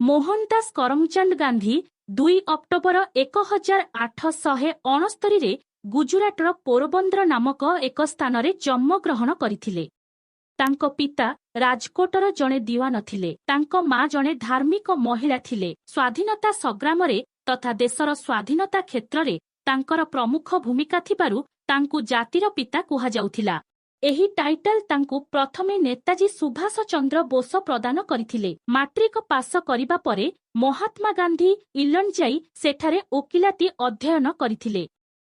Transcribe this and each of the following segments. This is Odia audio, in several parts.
ମୋହନଦାସ କରମଚାନ୍ଦ ଗାନ୍ଧୀ 2 ଅକ୍ଟୋବର 1869ରେ ଗୁଜୁରାଟର ପୋରବନ୍ଦର ନାମକ ଏକ ସ୍ଥାନରେ ଜନ୍ମଗ୍ରହଣ କରିଥିଲେ। ତାଙ୍କ ପିତା ରାଜକୋଟର ଜଣେ ଦିୱାନ ଥିଲେ। ତାଙ୍କ ମା ଜଣେ ଧାର୍ମିକ ମହିଳା ଥିଲେ। ସ୍ୱାଧୀନତା ସଂଗ୍ରାମରେ ତଥା ଦେଶର ସ୍ୱାଧୀନତା କ୍ଷେତ୍ରରେ ତାଙ୍କର ପ୍ରମୁଖ ଭୂମିକା ଥିବାରୁ ତାଙ୍କୁ ଜାତିର ପିତା କୁହାଯାଉଥିଲା। ଏହି ଟାଇଟଲ ତାଙ୍କୁ ପ୍ରଥମେ ନେତାଜୀ ସୁଭାଷ ଚନ୍ଦ୍ର ବୋଷ ପ୍ରଦାନ କରିଥିଲେ। ମାଟ୍ରିକ ପାସ କରିବା ପରେ ମହାତ୍ମା ଗାନ୍ଧୀ ଇଂଲଣ୍ଡ ଯାଇ ସେଠାରେ ଓକିଲାତି ଅଧ୍ୟୟନ କରିଥିଲେ।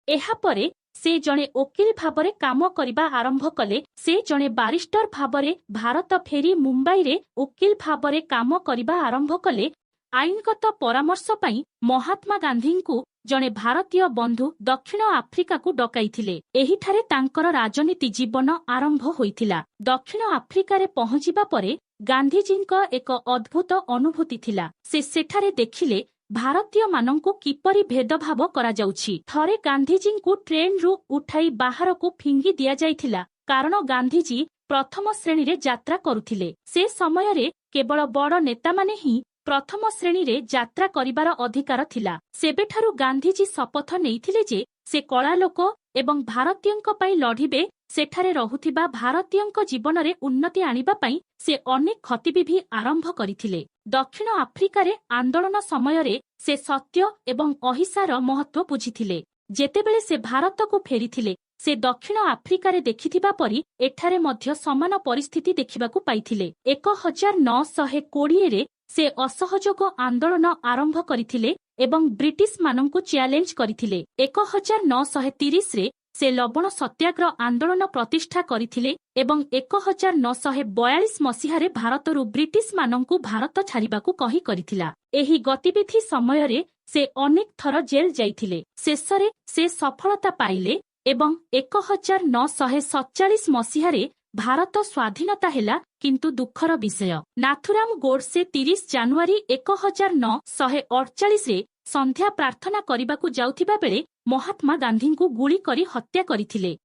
ଏହାପରେ ସେ ଜଣେ ଓକିଲ ଭାବରେ କାମ କରିବା ଆରମ୍ଭ କଲେ। ସେ ଜଣେ ବାରିଷ୍ଟର ଭାବରେ ଭାରତ ଫେରି ମୁମ୍ବାଇରେ ଓକିଲ ଭାବରେ କାମ କରିବା ଆରମ୍ଭ କଲେ। ଆଇନଗତ ପରାମର୍ଶ ପାଇଁ ମହାତ୍ମା ଗାନ୍ଧୀଙ୍କୁ ଜଣେ ଭାରତୀୟ ବନ୍ଧୁ ଦକ୍ଷିଣ ଆଫ୍ରିକାକୁ ଡକାଇଥିଲେ। ଏହିଠାରେ ତାଙ୍କର ରାଜନୀତି ଜୀବନ ଆରମ୍ଭ ହୋଇଥିଲା। ଦକ୍ଷିଣ ଆଫ୍ରିକାରେ ପହଞ୍ଚିବା ପରେ ଗାନ୍ଧିଜୀଙ୍କ ଏକ ଅଦ୍ଭୁତ ଅନୁଭୂତି ଥିଲା। ସେ ସେଠାରେ ଦେଖିଲେ ଭାରତୀୟମାନଙ୍କୁ କିପରି ଭେଦଭାବ କରାଯାଉଛି। ଥରେ ଗାନ୍ଧିଜୀଙ୍କୁ ଟ୍ରେନ୍ରୁ ଉଠାଇ ବାହାରକୁ ଫିଙ୍ଗି ଦିଆଯାଇଥିଲା, କାରଣ ଗାନ୍ଧିଜୀ ପ୍ରଥମ ଶ୍ରେଣୀରେ ଯାତ୍ରା କରୁଥିଲେ। ସେ ସମୟରେ କେବଳ ବଡ଼ ନେତାମାନେ ହିଁ ପ୍ରଥମ ଶ୍ରେଣୀରେ ଯାତ୍ରା କରିବାର ଅଧିକାର ଥିଲା। ସେବେଠାରୁ ଗାନ୍ଧିଜୀ ଶପଥ ନେଇଥିଲେ ଯେ ସେ କଳା ଲୋକ ଏବଂ ଭାରତୀୟଙ୍କ ପାଇଁ ଲଢ଼ିବେ। ସେଠାରେ ରହୁଥିବା ଭାରତୀୟଙ୍କ ଜୀବନରେ ଉନ୍ନତି ଆଣିବା ପାଇଁ ସେ ଅନେକ ଗତିବିଧି ଆରମ୍ଭ କରିଥିଲେ। ଦକ୍ଷିଣ ଆଫ୍ରିକାରେ ଆନ୍ଦୋଳନ ସମୟରେ ସେ ସତ୍ୟ ଏବଂ ଅହିଂସାର ମହତ୍ତ୍ୱ ବୁଝିଥିଲେ। ଯେତେବେଳେ ସେ ଭାରତକୁ ଫେରିଥିଲେ, ସେ ଦକ୍ଷିଣ ଆଫ୍ରିକାରେ ଦେଖିଥିବା ପରି ଏଠାରେ ମଧ୍ୟ ସମାନ ପରିସ୍ଥିତି ଦେଖିବାକୁ ପାଇଥିଲେ। 1920ରେ ସେ ଅସହଯୋଗ ଆନ୍ଦୋଳନ ଆରମ୍ଭ କରିଥିଲେ ଏବଂ ବ୍ରିଟିଶମାନଙ୍କୁ ଚ୍ୟାଲେଞ୍ଜ କରିଥିଲେ। 1930ରେ ସେ ଲବଣ ସତ୍ୟାଗ୍ରହ ଆନ୍ଦୋଳନ ପ୍ରତିଷ୍ଠା କରିଥିଲେ ଏବଂ 1942 ମସିହାରେ ଭାରତରୁ ବ୍ରିଟିଶମାନଙ୍କୁ ଭାରତ ଛାଡ଼ିବାକୁ କହି କରିଥିଲା। ଏହି ଗତିବିଧି ସମୟରେ ସେ ଅନେକ ଥର ଜେଲ ଯାଇଥିଲେ। ଶେଷରେ ସେ ସଫଳତା ପାଇଲେ ଏବଂ 1947 ମସିହାରେ ଭାରତ ସ୍ୱାଧୀନତା ହେଲା। କିନ୍ତୁ ଦୁଃଖର ବିଷୟ, ନାଥୁରାମ ଗୋଡସେ 30 ଜାନୁଆରୀ 1948ରେ ସନ୍ଧ୍ୟା ପ୍ରାର୍ଥନା କରିବାକୁ ଯାଉଥିବା ବେଳେ ମହାତ୍ମା ଗାନ୍ଧୀଙ୍କୁ ଗୁଳି କରି ହତ୍ୟା କରିଥିଲେ।